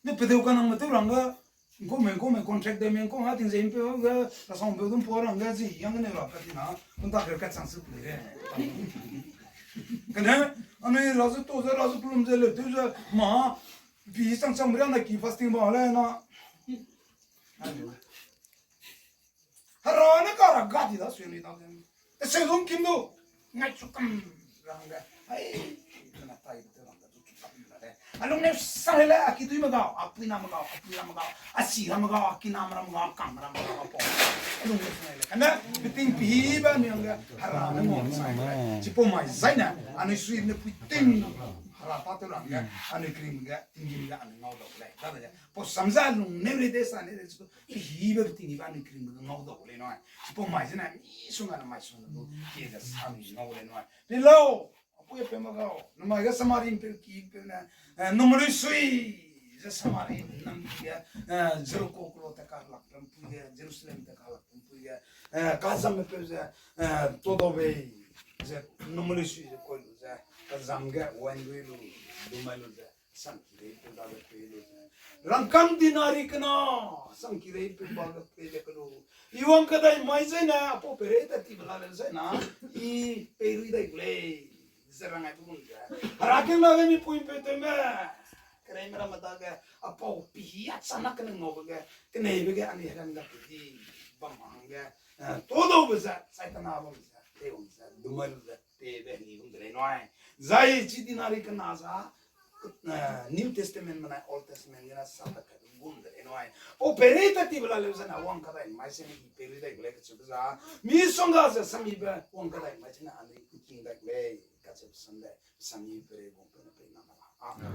Ne pe deu ka nang me teu rangge, ngkau me, ngkau me contract de me, ngkau ha ting ze mpe ge, ka sang pe dum po rangge, zi yang ne ra ka tina, kun ta ke ka chang su pule re. Kane, anui ra zu to ze, ra zu pulum ze, le teu ze, ma, bi chang chang mria na ki fasting ba le na. Hera ne ka ra ga di da sui ni da. Te se lung kim du. Ngai chu kam rangge. Ai, na tai te rangge chu chu kam na de. A lung ne sang le, a ki dui ma ga, a pui na ma ga, a pui na ma ga, a si ra ma ga, a ki na ma ra ma ga, a kam ra ma ga, a po. A lung ne sang le. Kane, biting pi ba ni angge. Hera ne mo sang le. Chi po mai zai na. Anui sui ne pui ting. Hera ta te rangge. Anui krim ge, ting ge, anui ngau da le. Da le. Po sam za lung ne re de sa ne de. Hibe ting ba ni kring ngau dau le noi. Sipau mai zene mi sung ga na mai sung du. Ki de sa mi ngau le noi. Pe lau. Apui pe ma gau. Na mai ga Samari pe ki pe na. Eh, numrui sui. Ze Samari nam ki ga. Eh, Jericho klo te ka lak pum pui ga. Jerusalem te ka lak pum pui ga. Eh, ka zam pe ze. Eh, to do be. Ze numrui sui ze koi lu ze. Ka zam ga wan dui lu. Du mai lu ze. Samki rei pe ba ge pei lu ze. Rangkâng dinari kena, samki rei pe ba ge pei le kelu. I wang kedai mai zai na, apau pe rei ta ti bela le zai na, i pei rui dai gu lei. Ze rang ai pe gum ze. Hera keng na ge mi pui pe te me. Kerei me ram da ge, apau pi hi a chana kene ngau ge, kene be ge ani heram da pe di, bam hang ge. Eh, to do be ze, sai ta na bam ze, te wang ze, du mai lu ze. Pe be ni gum de lei noi. Zai chi dinari kena za, eh, New Testament menai Old Testament gena sa ta kai gum de lei noi. O pe rei ta ti bela leu zena wang kadai mai se ni pe rei dai gu lei kacheu za. Mi song ga ze sami be wang kadai mai se na ani king dai gu lei kacheu sande. Sami pe rei wang pe na pe na ma. Amen.